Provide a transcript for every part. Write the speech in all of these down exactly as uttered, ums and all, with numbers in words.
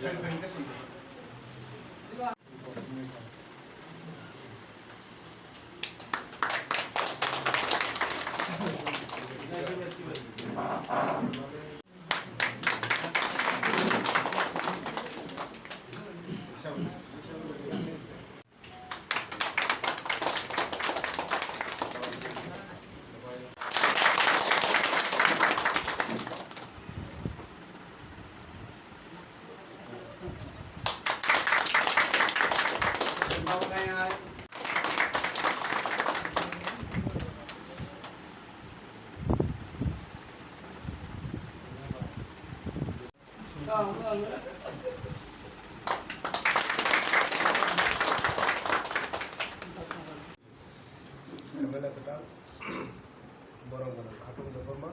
M L A kwtal, borok gwnang Khatung Debbarma,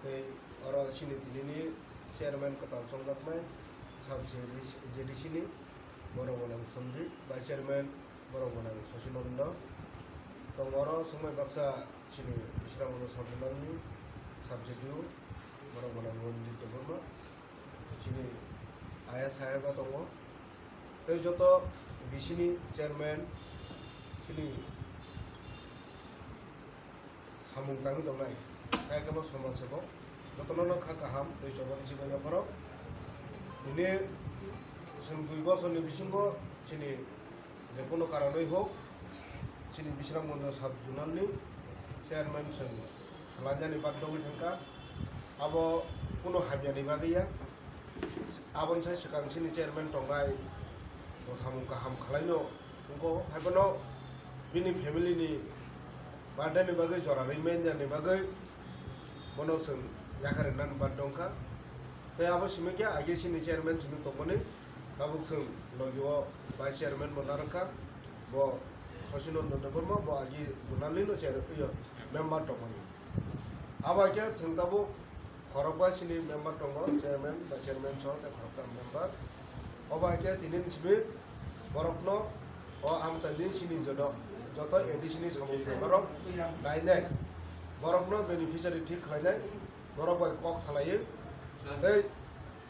tei oro chini tinini chairman kwtal chongjaknai, sub J D C ni, borok gwnang Sanjay, vice chairman, borok gwnang Sachinanda, tongo oro chwngmai baksa chini Bisramganda sub zonal ni sub J D U, borok gwnang Ranjit Debbarma, chini ayas saheba tongo, tei joto B C ni chairman, chini samung tangwi tongnai, kaya kebo somaj sebo, jotono no kha kaham tei chobani chibai yapharo. Bini chwng dui bosorni bisingo chini je kono karonwi hok, chini Bisramganda sub zonal ni chairman chwng swlainani bad dongwi thangkha. Abo kuno hamyani bagwi ya. Aboni sai swkang chini chairman tongnai bo samung kaham khwlaino wngkho, haiphano bini family ni birthday ni bagwi jora ringmani bagwi bono chwng yakarwi nani bad dongkha. Tei abo simi khe age chini chairman simi tongmani, tabuk chwng logi o vice chairman bo narwkha, bo Sachinanda Debbarma bo age zonal ni no chair-, iyo, member tongmani. Abo hai khe chwng tabuk khorokba chini member tongo, chairman, vice chairman soh tei khorokta member. Obo hai khe tini ni simi borokno o amchaini chini joto, joto A D C ni samung tangmarok nainai, borokno beneficiary thik khlainai, norok bai kok salaiwi tei,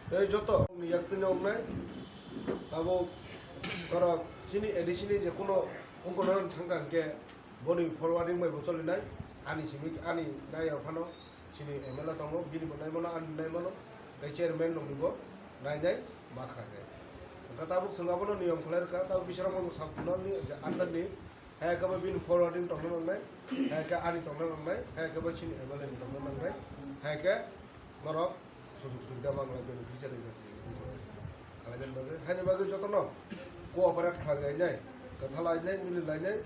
tei joto ni yaktwino wngnai. Tabuk norok chini A D C ni je kuno wngkukno thangkha hwnkhe, boni forwarding bai bo cholinai, ani simi, ani naiya phano chini M L A tongo, bini bo naimano, ani naimano, tei chairman rokni bo nainai, ma khlainai. Hwnkhe tabuk chwng abono niyom khlai rwkha, tabuk Bisramganda sub zonal ni je under ni, hai khe bo bini forwarding tongna nangnai, hai khe ani tongna nangnai, hai khe bo chini M L A ni tongna nangnai, hai khe norok sujug subida manglai beneficiary rokni wngkha khlainani bagwi. Haini bagwi jotono cooperate khlai lainai, kwtha lainai, mili lainai,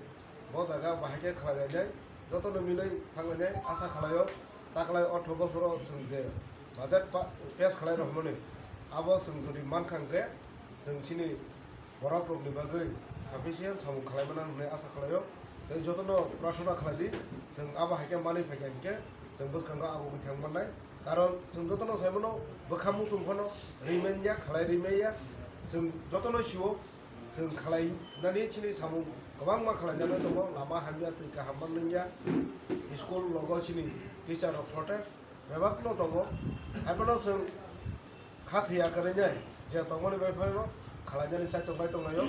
bo jaga bahai khe khlai lainai, jotono milwi thang lainai, asa khlaio, taklai otro bosoro chwng je budget pa-, pass khlai rw hwnmani, abo chwng jodi mankha hwnkhe chwng chini borok rokni bagwi sufficient samung khlai mano hwnwi asa khlaio. Tei jotono prarthana khlai di, chwng abo hai khe manwi phai kha hinkhe chwng bwskango agugwi thang mannai. Karon chwng jotono sai mano, bwkha muchung phano rimanya, khlai rimanya. Chwng jotono sio, chwng khlai nani chini samung kwbangma khlai jaknai tongo, lama hamya, twi kaham manliya, school logo chini teacher rok shortage. Bebak no tongo, haiphano chwng kha thwiya kwrwinai je tongmani bai phano khlainani chaitok bai tonglaio.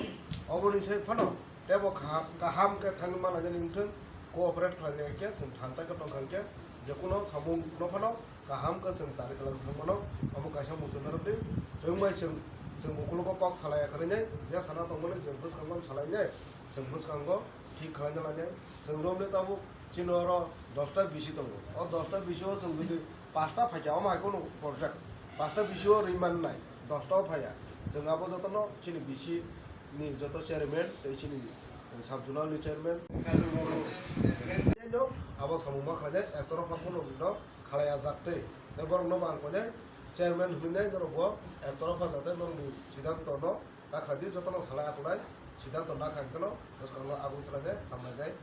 Oboni sai phano teibo kha-, kaham khe thangwi ma lainani wngthwng, cooperate khlainai khe chwng thansa khe tongkha hwnkhe je kuno samung no phano kaham khe chwng chari twlang thang mano. Omo kaisa muitu narwkdi, chwng bai chwng, chwng ukulugo kok salaiya kwrwinai, je sana tongmani je bwskango salainai, chwng bwskango thik khlaina lainai. Chwng romwi tabuk chini oro dosta B C tongo. O dosta B C o chwng jodi pasta phaikha, omo hai kheno porjak. Pasta B C o rwi mannai, dosta o phaiya. Chwng abo jotono chini B C ni joto chairman tei chini, eh, sub zonal ni chairman. Abo samung ma khlainai, ek torofa kheno no khlaiya jak tei. Tei borok no bo ang koinai chairman hwnwi nai norok bo ek torofa jate norokni siddhanto no ta khlai di, jotono salai akulai, siddhanto na kha hwnkhe no bwskango agwi khlai de hamlainai.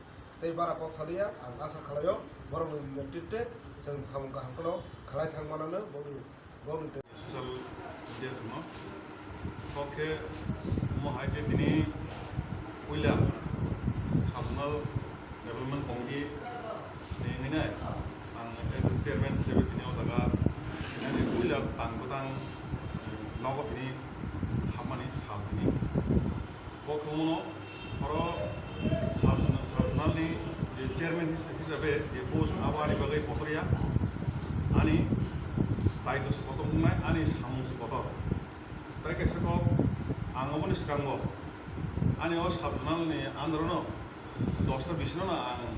Tei bara kok saliya, ang asa khlaio, borokni netritwe chwng samung kaham kheno khlai thang manano, boni, boni. Social media songno kok khe omo hai khe tini puila sub zonal Development Committee ni wngwi nai, ang as a chairman hisabe tini o jaga nini puila tang bwtang Nogo tini hapmani sal tini. Bo khumno oro sal, sal ni je chairman his-, hisabe je post abo ani bagwi kotor ya. Ani daitw se kotor wngnai, ani samung se kotor. Tai kaisa kok ang oboni swkango ani o sub zonal ni under no dosta bisino no ang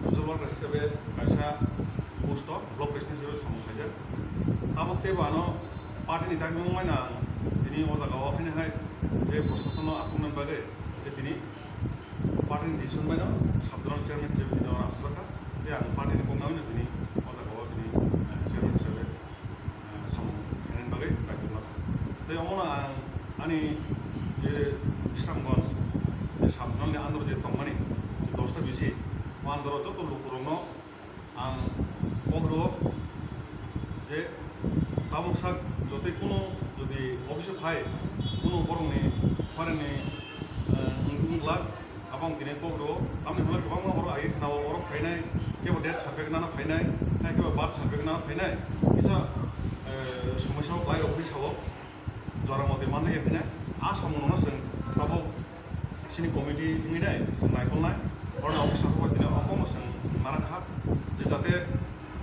social worker hisabe kaisa post o block president hisabe samung khaijak. Tabuk teibo ano party ni dagimung bai no ang tini o jaga o haino hai je proshason no aswk nani bagwi je tini party ni decision bai no sub zonal chairman hisabe tini oro aswk kha. Tei ang party ni kok nangwi no tini o jaga o tini, eh, chairman hisabe samung khainani bagwi kaitor nakha. Tei omono ang ani je Bisramganj je sub zonal ni under je tongmani je dosta bisi o under o joto lukurokno ang kok rwo je tabuk sak jotoi kuno jodi office o phai kuno borokni foreign ni, eh, wng-, wngla Abo ang tini kok rwo, tamni hwnba kwbangma borok agi khwnao, oro phainai, kebo death certificate nana phainai, hai kebo birth certificate nana phainai, kisa, eh, somosya o klai rok hwnwi sao, jora motwi mannai ya phainai, a samung no chwng tabuk chini committee wngwi nai chwng naikolnai, oro office o tini okomo chwng nana kha, je jate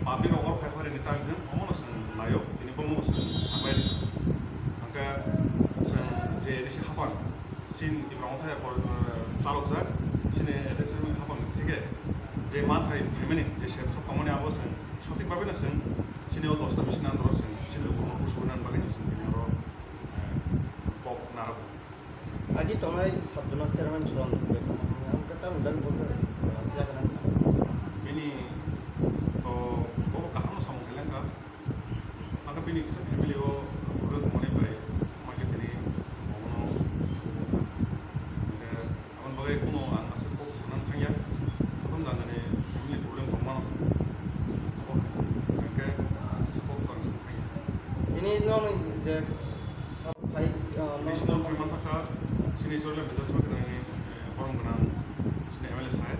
public rok oro phai phai rwni tang thung, omono chwng naio, tini bono chwng sabai rw. Hwnkhe chwng je A D C hapang, Chini Tipra Motha ya por, eh, chalokjak, chini A D C hapang theke je manthai phaimani, je sep sop tongmani abo chwng sothik babe no chwng chini o dosta bisini andro chwng chini lukurokno busu nani bagwi no chwng tini oro, eh, kok narwk. Agi tongnai sub zonal chairman Churan Debbarma, ang khe tamni bagwi bo khe, eh, yakarang. Bini to bobo kaham no samung khailangkha. Ang khe bini kisa family o problem tongmani bai ma khe tini omono subung kha. Hwnkhe aboni bagwi kuno ang aswk kok sanani thangya. Prothom jani jani family problem tongmano. Abo hai. Hwnkhe aswk kok ang sanani thangya. Tini nono je sabo phai, ah, no- Bisi no phai manthakha, chini Chorla Bidhan Sabha ni, eh, borom gwnang chini M L A saheb,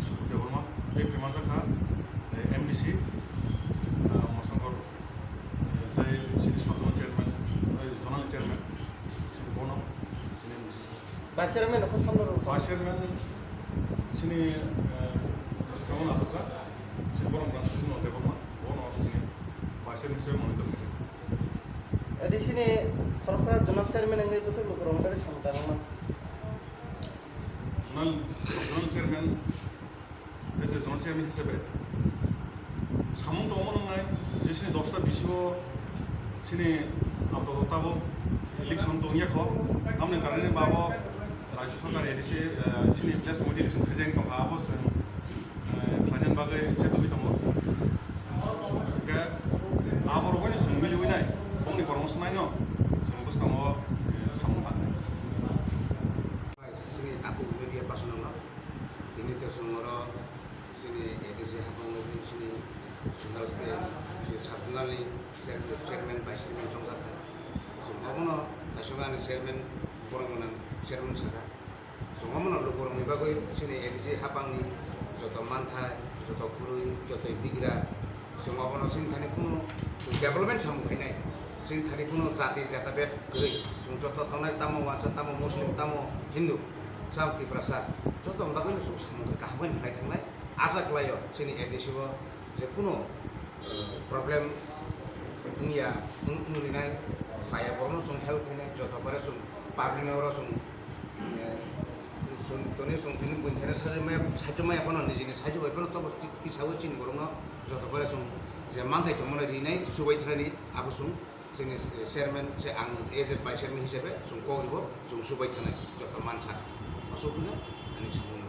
Subudh Debbarma, tei phai manthakha, eh, M D C, ah, Mosongkor, eh, tei chini Sabha chairman, eh, zonal chairman, chini bono, chini M D C. Vice chairman no khe samno rw. Vice chairman chini, eh, samno asokjak, chini borom gwnang Subudh Debbarma, bono chini vice chairman hisabe monitor khaijak. A D C ni khoroksa zonal chairman wngwi bwswk lukurokni bagwi samung tangma. Zonal, zonal chairman, as a zonal chairman hisabe samung tongma nangnai je chini dosta bisi o chini apato tabuk election tongya kho, tamni karani bago Rajya Sarkar A D C, eh, chini village committee election khaijak tongkha, abo chwng eh, khlainani bagwi se tubui tongo. Hwnkhe aborok bai chwng miliwi nai, bongni kormo swnaino chwng bwskango, eh, samung tangnai. Chini takhuk media personal no, tini to chwng oro chini A D C hapang nugwi chini zonal state, sub zonal ni chair-, chairman, vice chairman chongjak kha. Chwng obono kaisa ani chairman, borok gwnang chairman saka. Chwng omono lukurokni bagwi chini A D C hapangni joto manthai, joto kwrwi, joto bigra, chwng obono chini thani kunu chwng development samung khainai. Chini thani kunu jati jata bed kwrwi. Chwng joto tongnai, tamo wansa, tamo Muslim, tamo Hindu, cham Tiprasa, jotoni bagwino chwng samung khe kaham khe khlai thangnai. Acha kwlaio chini A D C o je kunu problem wngya, wng-, wngrinai chaya borokno chwng help khainai, joto pore chwng public ni oro chwng, eh, chwng toni chwng tini buini thani sajagmaya, sajagmaya phano nijini sajagbai phano tobo ti-, tisawi chini borokno joto pore chwng je manthai tongmani rinai chubai thanani abo chwng chini, eh, chairman se ang as a vice chairman hisabe chwng kok ribo chwng chubai thanai joto mansa. Aswk hwnwi ani samung.